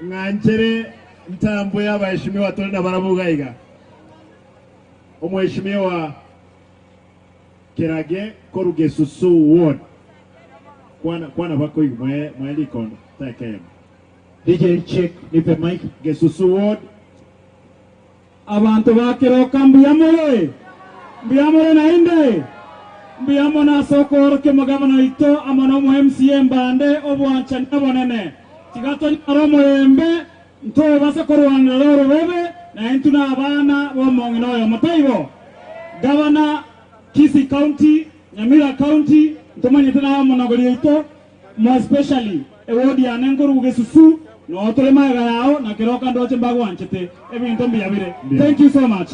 Ng'anchere ntambwe y'abaheshimiwa tore nabarabwo iga iga. Omweshimiwa Kerage korwa Gesusu Ward. Kwana kwana bakoigwa mwe mwe rikondo teka eyemo. DJ check nipe mic. Gesusu Ward. Abanto ba Keroka mbuya more? Mbuya more naende? Mbuya mono ase okoorokia omogabana oito amo na omo MCA Mbande obwanchani obonene. Tiga tonyore omorembe, ntobase korwanerera orobebe, na intwe nabana b'omong'ina oyomo, taibo? Gavana, Kisii County, Nyamira County, ntomanyete naye omonogori oito, More especially eward yane nkorugu gesusu noo tore magega yao na keroka ndoche mbagwanchete ebinto mbuya bire thank you so much.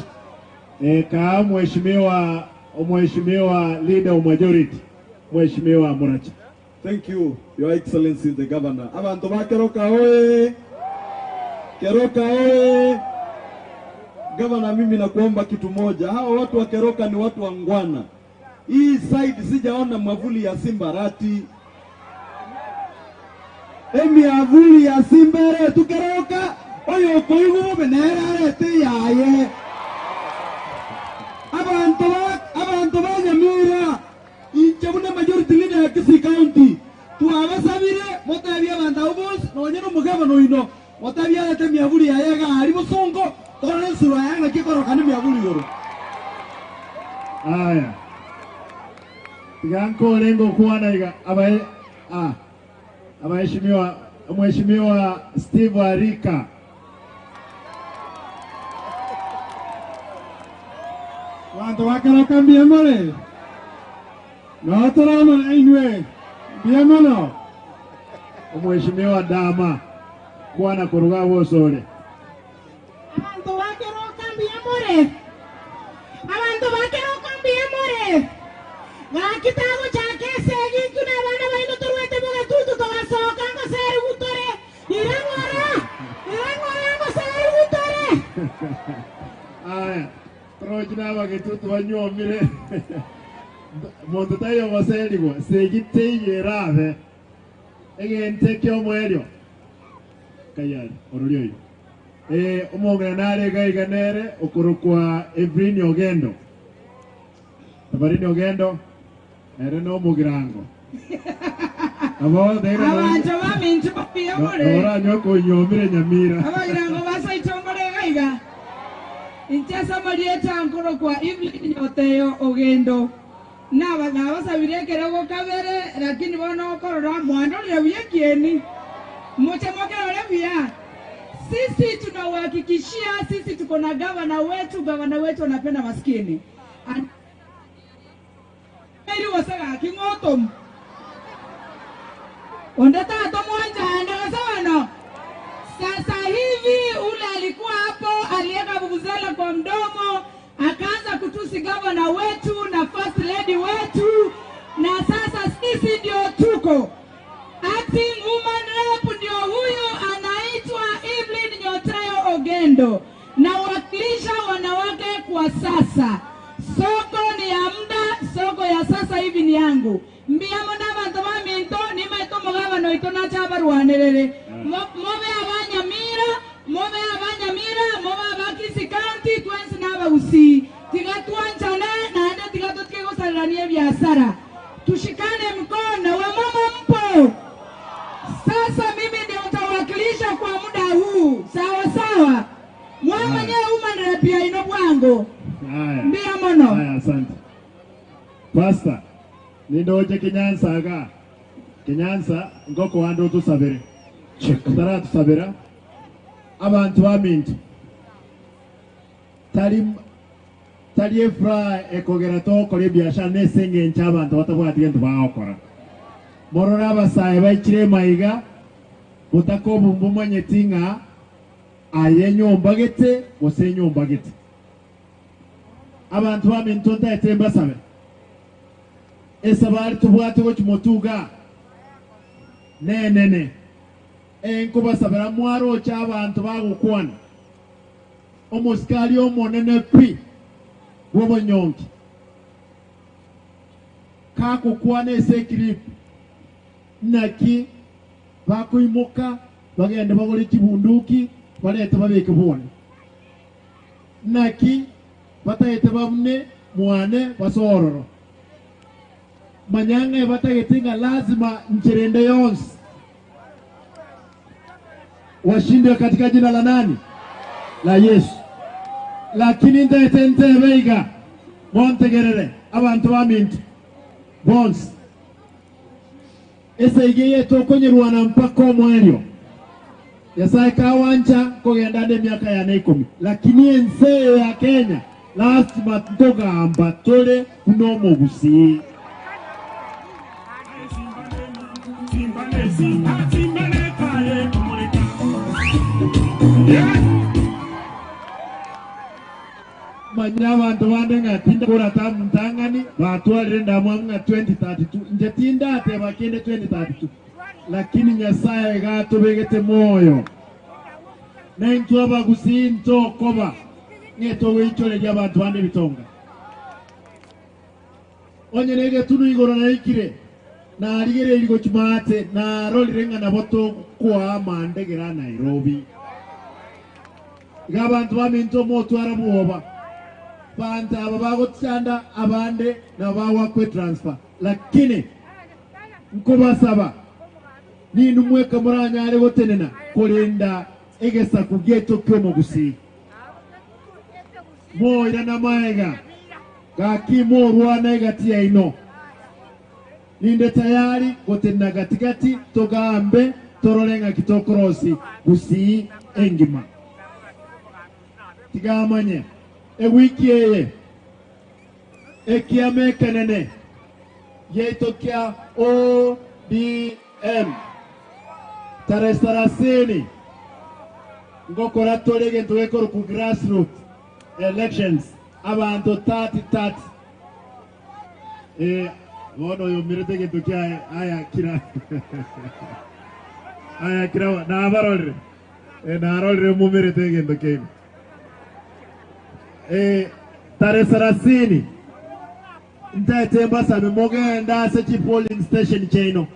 Eka Mheshimiwa Mheshimiwa Leader of Majority Mheshimiwa Muracha. Thank you your excellency the governor. Abanto ba Keroka oye! Keroka oye! Governor, mimi nakuomba kitu moja, hawa watu wa Keroka ni watu wangwana. Hii side sijaona mwavuli ya Simba Arati. Emiavuli ya Simba eretwe Keroka, oyo okoigwa bobe nere arete eyaye. Abanto ba abanto ba Nyamira, inche buna majority leader ya Kisii County, twabasabire motebie abanto abwo bonsi nonye na omogabana oino, motebie arete emiavuli yaye iga aria bosongo, torore ensuro yaye naki ekorokana emiavuli igoro. Aya, tiga nkore ngokwana iga abae ah, abaheshimiwa Mheshimiwa Steve Arika. Abanto ba Keroka mbuya more? Noo tore amo nainwe, mbuya mono. Omweshimiwa Dama, kwana koruga abwo osore. Abanto ba Keroka mbuya more? Abanto ba Keroka mbuya more? Gaki tagochaka esegi intwe na abana baino torwete bogetutu togasoka ngoserigwe tore. Ira ng'ora! Ira ng'ora ngoserigwe tore! Aya, torochi na abagetutu banyuomire. Monto taiyo ogoserigwa, segi teiyo erabe. Egento eki'omoerio, Kayari, orori oyio. Ee, omong'ina nare iga iga nere okorokwa Evelyn Ogendo. Evelyn Ogendo, ere nomogirango. Nabo taiga noro- Abanto baminto mbuya no- more. noranywe konyuomire Nyamira. Abagirango ba seito more iga iga. Inche ase amarieta nkorokwa Evelyn Nyoteyo Ogendo. Naba nabasabire ekerogo kabere, lakini bono okorora mwandorire buya ekieni. Moche mokerore buya. Sisi tunawahakikishia sisi tuko na gavana wetu, gavana wetu anapenda maskini. An Eri gose gaki ng'otomu. Onde tatomwancha ande gose bono. Sasa hivi ule alikuwa hapo alieka vuvuzela kwa mdomo Akaanza kutusi gavana wetu na first lady wetu, na sasa sisi ndio tuko acting woman rep ndio huyu anaitwa Evelyn Nyotayo Ogendo, nawakilisha wanawake kwa sasa. Soko ni ya muda, soko ya sasa hivi ni yangu. Mbuya mono abanto baminto, nimaete omogabana oito nache abarwanerere. Mo- Mobe abanyamira Mobe aba Nyamira, mobe aba Kisii County, twensi nabagusii. Tiga twanchane naende tiga totige gosarerania ebiasara. Tushikane mkono, wamama mpo? Sasa mimi ndio nitawakilisha kwa muda huu, sawa sawa? Mwamanya woman rep yaino bwango. Haya. Mbuya mono. Haya, asante. Pastor, nindoche Kenyansa igaa. Kenyansa nkokoa nde otosabere. Otaratusabera, abanto baminto, tari tari efuraha ekogera togokora ebiashara nese engencho abanto batabwati gento bagokora. Morore abasae baichire emaiga, botaka obo mbomanyeti ng'a aye nyomba gete gose enyomba gete. Abanto baminto ntaete mbasabe, esabari tobwate gochia motwe igaa nenene. Ee, nkobasabera mwaroche abanto bagokwana, Omosikari omonene pi bw'obonyonki kagokwana ase ekiribu, naki bakoimoka. Bagende bagore chibunduki, barete babeke bwone. Naki batagete babune mwane basoe ororo. Manya ng'a ebatagete ng'a lazima nchera ende yonsi washindwe katika jina la nani? La Yesu. Lakini ntagete ntebe iga, montegerere abanto baminto bonsi. Esegi eye tokonyerwana mpaka omoerio. Nyasae kawancha nkogenda ande emiaka yane ikomi, lakini ense eye ya Kenya lasima ntogamba tore buna omogusii. Manyire abanto bande ng'a tindakora tamu ntang'ani, batwarire endamwamu ng'a 2032. Inche tindateba kende 2032, lakini Nyasae iga atobegete moyo. Naintwe abagusii ntokoba ng'e togoichoreria abanto bande ebitonga. Onye negetunu igoro naikire, narigereirie gochia maate, narorire ng'a nabo tokoa amandegere a Nairobi. Iga abanto baminto motwara bwoba, banto aba bagochanda abande nabo bagoakwa etransfer, lakini nkobasaba ninwe mweka moranyare gotenena korenda egesaku giaito ki'omogusii. Moirane amaega, gaki morwane egati yaino. Ninde tayari gotenena gati-gati togambe torore ng'aki tokorosi Gusii engima. Tiga amanye ewiki eye ekiama ekenene giaito kia ODM tarehe sarasini ngokora tore egento gekorokwa grassroots elections abanto 30-30. Eh, bono oyo omirete egento kiaye aya kira aya kira nabarorire eh, narorire momirete egento kiaino eh, tarehe sarasini ntaete mbasabe mogende ase chi polling station chiaino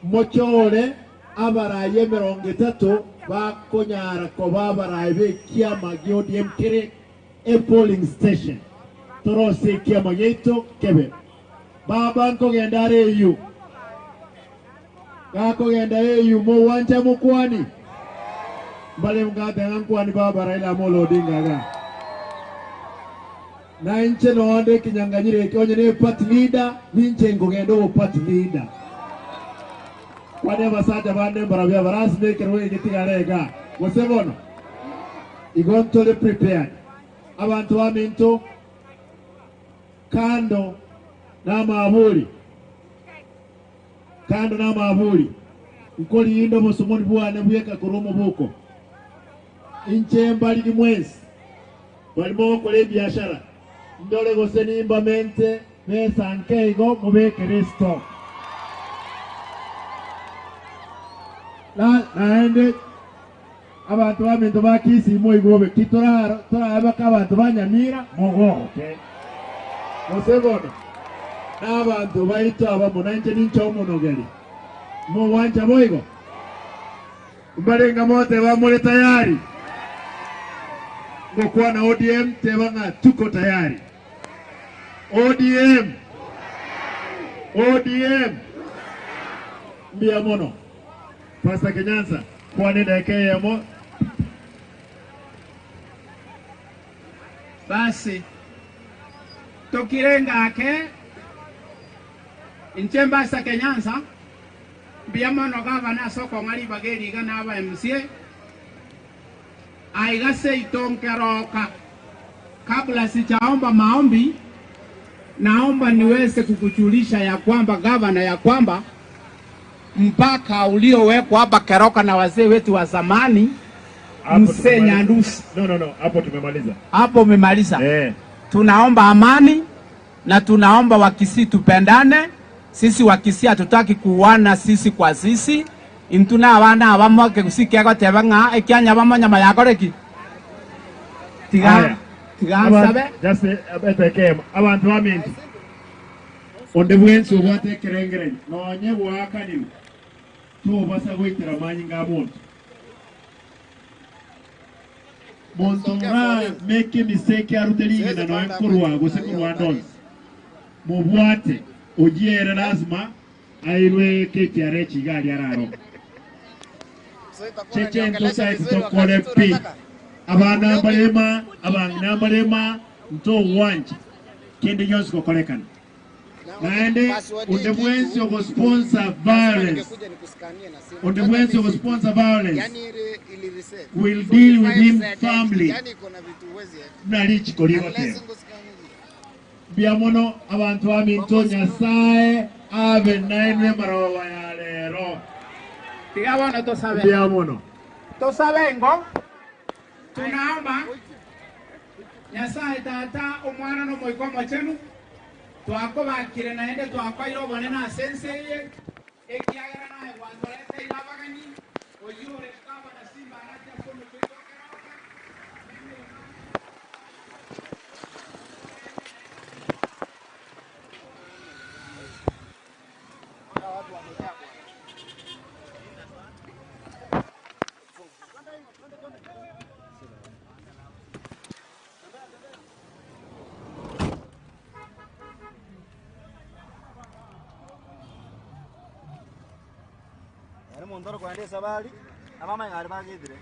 mochore abarayi emerongo etato bakonyara koba abarayi b'ekiama gia ODM kere E polling station torosie ekiama giaito kebe. Baba nkogenda are eyio. Gakogenda eyio mogwancha mokwani? Mbare ngateba nkwani baba Raila Amolo Odinga iga. Na inche nonde ekinyanganyiro eke onye ne party leader ninche nkogenda obo party leader. Kwani abasacha bande mbarabwo abarasime ekerogo eke tigare igaa gose bono? Igo ntore prepared abanto baminto kando namabori kando namabori nkorinda obosomoni bwane bweka korwa omobuko inche mbariri mwensi bari mogokora ebiashara ndore gose nimbamente besa nke igo mobekere stock naende Abanto baminto ba Kisii moigwe bobe ki torabe baka abanto ba Nyamira mogoke. Gose bono nabanto baito abamo nainche ninche omonogeri. Mogwancha boigo? Mbarenga moteba more tayari? Ngokwana ODM teba ng'a tuko tayari. ODM! ODM! Mbuya mono. Pastor Kenyansa, kwana edageka eyemo. Basi, tokire ngake, inche Pastor Kenyansa, mbuya mono gavana ase okong'a ribaga eri iga na aba MCA, aiga seito nkeroka. Kabla sijaomba maombi, naomba niweze kukujulisha ya kwamba gavana, ya kwamba mpaka uliowekwa hapa Keroka na wazee wetu wa zamani mzee Nyandusi. No, no, no, hapo tumemaliza. Hapo umemaliza. Eh. Tunaomba amani na tunaomba Wakisii tupendane. Sisi Wakisii hatutaki kuuana sisi kwa sisi. Intwe na abana abamo ekegusii kegoteba ng'a ekianya abamo nyama yakore ki? Tiga Aya. tiga Aba- nsabe. Just eh, eteke emo. Abanto baminto. Onde bwensi obwate ekerengererio nonye goakanirwe tobasa goitera amanyinga a monto. Monto ora make a mistake arute rigena noe nkorwa gose korwa ande onsi. Mobwate, oyio ere lasima airwe KTRH iga aria ararome. Cheche ntotaeti tokore pi. Abana mbarema, abang'ina mbarema, ntogwancha kende gionsi gokorekana. Naende onde bwensi ogosponsor violence, onde bwensi ogosponsor violence will deal with him firmly buna richiko rigoteba. Mbuya mono abanto baminto, Nyasae abe nainwe emarogoba ya rero. Tiga bono tosabe. Mbuya mono. Tosabe ingo, tunaomba. Nyasae Tata, Omwana, na Omoika Omochenu, twakobakire naende twakoeire obonene ase ense eye, ekiagera naye gwatoreteire abageni, oyio ore gavana Simba Arati ase omochie oito o Keroka, na emeremo Ere omonto ore kogenda esabari, abamanye aria bagetire.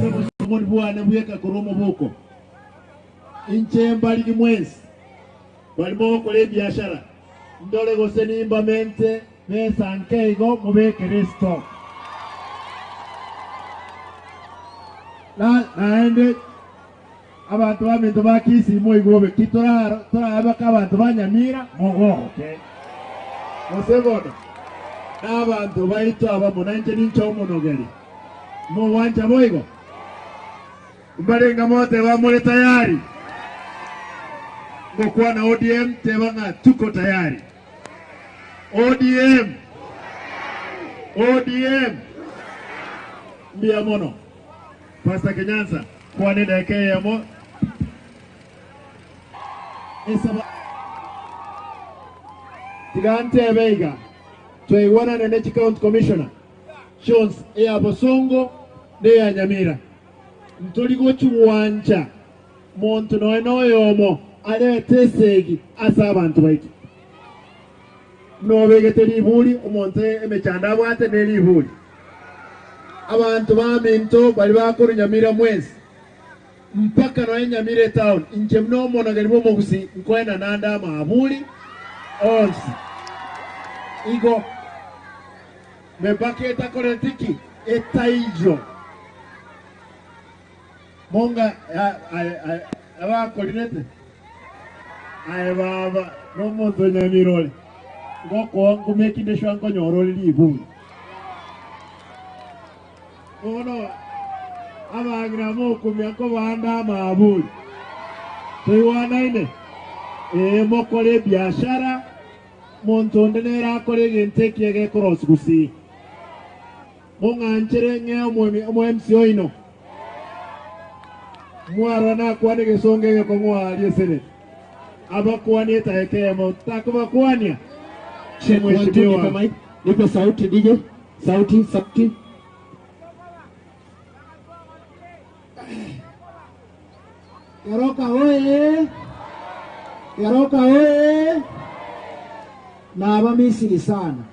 Obosomoni bwane bweka korwa omoboko. Inche mbariri mwensi bari mogokora ebiashara, ndore gose nimbamente besa nke igo mobekere estock. Naende abanto baminto ba Kisii moigwe bobe, ki torabake abanto ba Nyamira mogoke. Gose bono nabanto baito abamo, nainche ninche omonogeri. Mogwancha boigo? Mbarenga moteba more tayari? Ngokwana ODM teba ng'a tuko tayari. ODM! ODM! Mbuya mono. Pastor Kenyansa, kwana edageka eyemo. Esaba. Tiga ntebe iga, twaigwanane ne chicounty commissioner chionsi, eya Bosongo na eya Nyamira. Ntori gochia gwancha monto nonya noyomo arete esegi ase abanto baito. Nobegete riburi omonto emechando abwate ne riburi. Abanto baminto baria bakorwa Nyamira mwensi mpaka nonya Nyamira etown, inche buna omonogeri bw'omogusii nkoena nande amaburi onsi. Igo mepaka etakoreti ki? Etaiyo. Monga abakorinete aye baba nomonto onyamire ore ngokoa nkomekinde sure nkonyora ore riburi. Bono abang'ina mokumia nkobanda amaburi toigwanaine? Ee mokore ebiashara monto onde nere akore egento ekiya gekorosi gusii. Mong'anchere ng'ee omo-MC oino. Mwarora nakwane egesongo egekong'u aaria eseneti. Abakwanie etageka eyemo takobakwania. Check one, two, Omweshimiwa. nipe mic. Nipe sauti DJ. Sauti, sauti. Keroka oye! Keroka oye! Naba Misiri sana.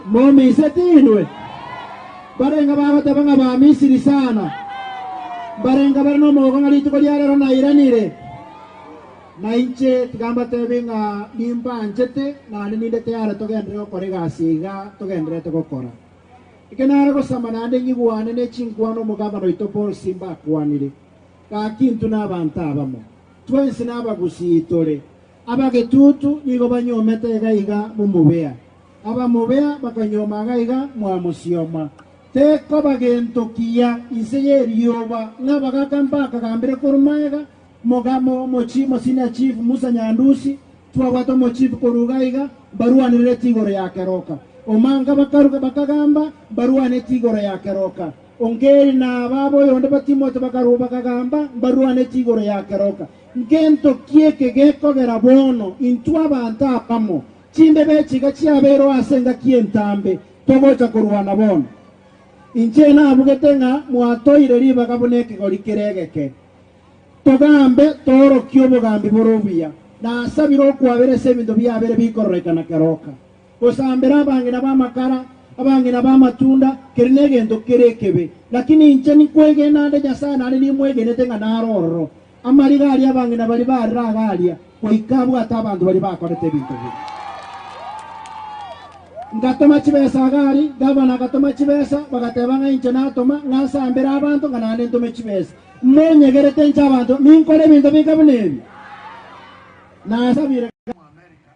Momiseti inwe? Barenga bagoteba ng'a ba Misiri sana. Mbarenga bare nomogogo ng'a rituko ria rero nairanire. Na inche tiga mbatebi ng'a nimbanchete, naende ninde tayare togenderere gokora egasi iga togendererete gokora. Eke nare gosama naende nyigwane ne chinkwana omogabana oito Paul Simba akwanire. Gaki intwe nabanto abamo. Twensi nabagusii tore. Abagetutu nigo banyuomete iga iga momobea. Abamobea bakanyuoma iga iga mwamosioma. Tekoba gento kiya inse y'erioba ng'a abagaka mbakagambire korwa magega, mogamo omochi Mosenior Chief Musa Nyandusi, twabwate omochief korwa iga iga, mbarwanerereti igoro ya keroka. Omanga bakaruga bakagamba, mbarwaneti igoro ya keroka. Ongeri na ababo oyonde batimote bakarua bakagamba, mbarwaneti igoro ya keroka. Ngento ki eke gekogera bono intwe abanto abamo, chindebe echi iga chiabeirwe ase engaki entambe, togocha korwana bono? Inche nabugete ng'a mwatoire ribaga buna ekegori kere egeke. Togambe toorokie obogambi bore obuya. Nasabire okwabera ase ebinto biabere bikororekana keroka. Gosambera abang'ina b'amakara, abang'ina b'amatunda, keria negento kere ekebe. Lakini inche ninkwegena ande Nyasae naende nimwegenete ng'a naro ororo. Amariga aria abang'ina baria barire iga aria, goika abwate abanto baria bakorete ebinto biria. Ngatoma chibesa iga aria, gavana agatoma chibesa, bagateba ng'a inche natoma, ng'a nsambere abanto, ng'a naende ntome chibesa. Monyegerete inche abanto, ninkore ebinto binga buna ebi? Nasabire. Amerika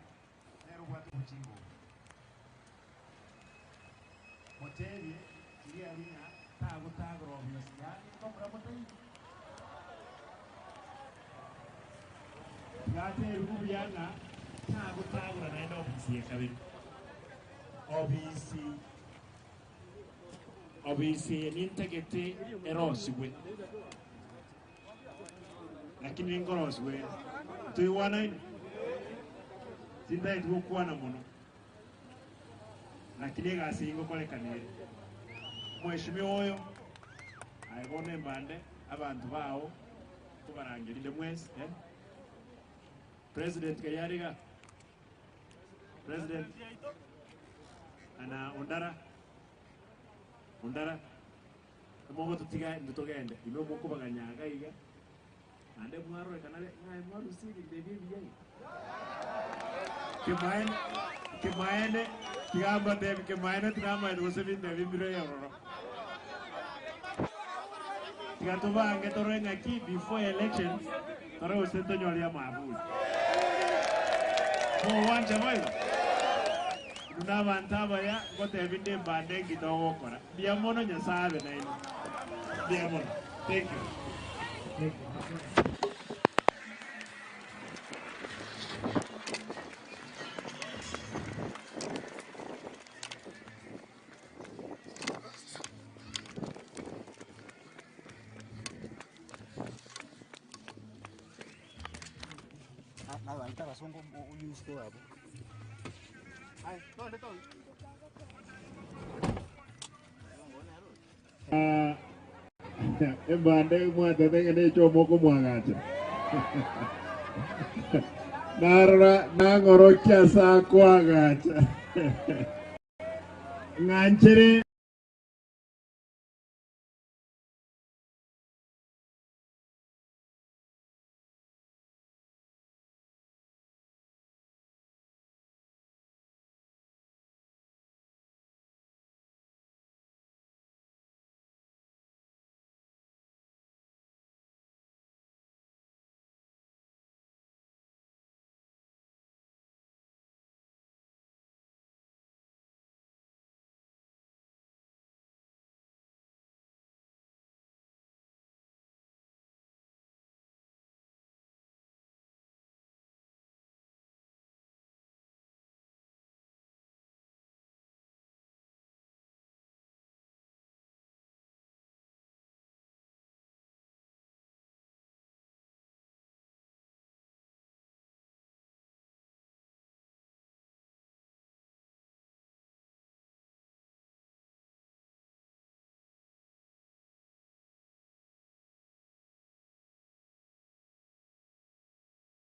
nere obwate obochinga obo. Motebie riria aria ng'a tagotagora obisi yaani mbamura motaiyo. Tiga atebiwe buya ng'a tagotagora naende obisi ya kabere. Obisi obisi eye nintagete erosigwe. Lakini ninkorosigwe ere. Ntoigwanaine? Tintageti gokwana mono. Lakini egasi eyio ngokorekana ere. Mweshimiwa oyo, aye bono embande, abanto bao nkobarangerinde mwensi eh. President kari are igaa? President ana Ondara, Ondara, mogototiga intwe togende, inwe mokobaganya iga iga, Naende mwarorekana ng'a mwarusia ebinto ebi ebiya iga. Kemoene, kemoene, tiga mbatebi kemoene tinamaete gose ebinto ebi mbire ororo. Tiga tobange torore ng'aki before elections torore gose ntonyore amaburi. Mogwancha boigo? Intwe na abanto abaya ngotebi nde mbande nki togokora. Mbuya mono Nyasae abe nainwe. Mbuya mono. Thank you. Nabaita abasongo oyuste wabo. Embande mwatete ng'a nechomo okomwagacha. Narora nang'orokia ase akoagacha. Ng'anchere.